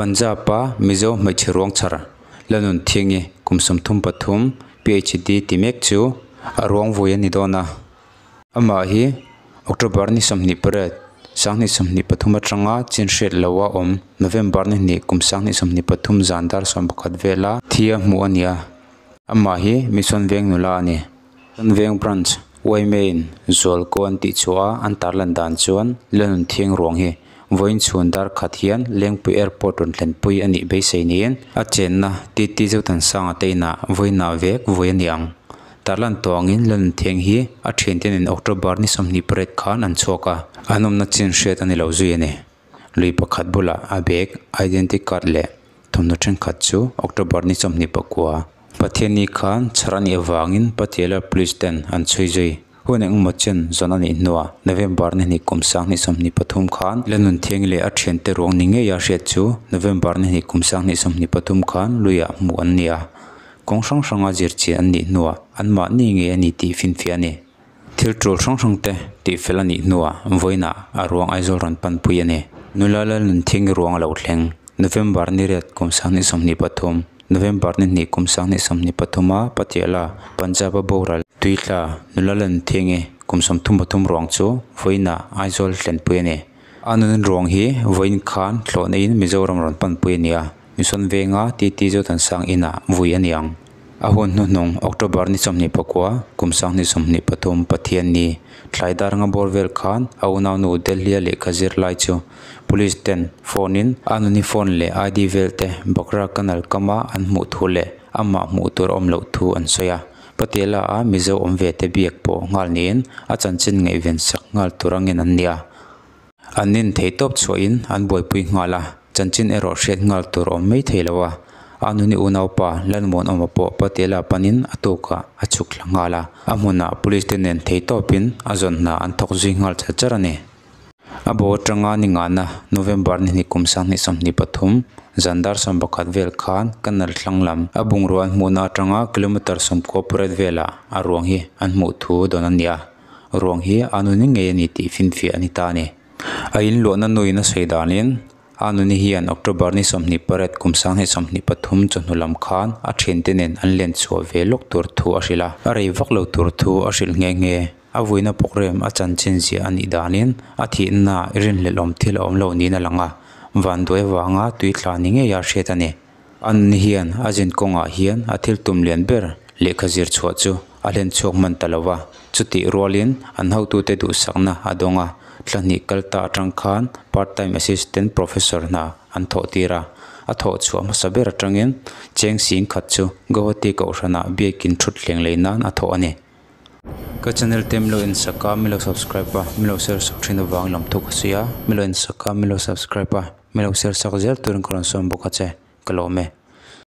Punjab-a Mizo hmeichhe ruang chhar Lalnunthingi kum 33 PhD ti mek chu a ruang vui a ni dawn a. Amah hi October ni 28, 2023 atanga chin hriat loha awm November ni hnih kum 2023 zan dar 11 vela thi a hmuh a ni a. Amah hi Mission Veng nula a ni. Mission Veng Branch yma in zualko an tih chhuah a an tarlan dan chuan Lalnunthiang ruang hi vawiin chhun dar khat hian Lengpui Airport rawn thlenpui a nih beisei niin a chenna TT Zothansanga te inah vawiinah vek vui a ni ang. Tarlan tawngin Lalnunthiang hi a thiante nen October ni 28 khan an chhuak a, an awmna chin hriat a ni lo zui a ni. Lui pakhat bulah a bag, identity card leh thawmhnaw thenkhat chu October ni 29 Pathianni khan chhar a nih avangin Patiala Police ten an chhui zui. Hun engemaw chen zawn a nih hnuah November ni hnih kum 2023 khan Lalnunthiangi leh a thiante ruang ni ngei a hriat chu November ni hnih kum 2023 khan luiah hmuh an ni a. Kawng hrang hranga zirchian an nih hnuah anmahni ngei a ni tih finfiah a ni. Thil tul hrang hrang te tih fel a nih hnuah vawiinah a ruang Aizawl rawn panpui a ni. Nula Lalnunthiangi ruang a lo thleng. November ni riat kum 2023, November ni hnih kum 2023 a Patiala, Punjab a boral tuitla nula Lalnunthiangi kum 33 ruang chu vawiinah Aizawl thlenpui a ni. A nun ruang hi vawiin khan thlawhna in Mizoram rawn panpui a ni a. Mission Venga TT Zothansang inah vui a ni ang. A hun hnuhnung October ni 29 kum 2023 Pathianni thlai dar nga bawr vel khan a unaunu Delhi a lehkha zir lai chu Police ten phone in a nuni phone leh ID vel te Bakra Canal kama an hmuh thu leh amah hmuh tur a awm loh thu an sawi a. Patiala a Mizo awm ve te biak pawh nghal niin a chanchin ngaihven sak nghal tur angin an ni a. An nin thei tawp chhuahin an buaipui nghal a, chanchin erawh hriat nghal tur awm mai thei lo a. A nuni unaupa Lalmuanawma pawh Patiala panin a tukah a chhuk thla nghal a. A hmunah police te nen thei tawpin a zawn hna an thawk zui nghal char char a ni. A bo atanga ni ngahna November ni hnih kum 2023 zan dar 11 vel khan Canal thlang lam a bungrua an hmuhna atanga kilometre 98 velah a ruang hi an hmuh thu dawn a ni a. Ruang hi a nuni ngei a ni tih finfiah a ni ta a ni. A inluahna nuin a sawi danin a nuni hian October ni 28 kum 2023 chawhnu lam khan a thiante nen an len chhuah ve lawk tur thu a hrilh a. A rei vak lo tur thu a hrilh nghe nghe. A vuina program a chanchin ziah a nih danin a thihna rinhlelh awm thil a awm lo niin a lang a. Vanduai avanga tui thla ni ngei a hriat a ni. A nuni hian a zin kawngah hian a thil tum lian ber lehkha zir chhuah chu a hlen chhuak hman ta lo va. Chutih rualin an hotute duhsakna a dawng a, thla hnih kal ta atang khan part time assistant professor hna an thawh tir a. A thawh chhuah hmasa ber atangin cheng sing khat chu Guwahati kohhranah biakin thut thleng lei nan a thawh a ni. Ka channel te milo en sak a, milo subscribe a, milo share sak thin avang lam thuk a sia, milo en sak a, milo subscribe a, milo share sak zel turin ka rawn sawm bawk a che, ka lawm e.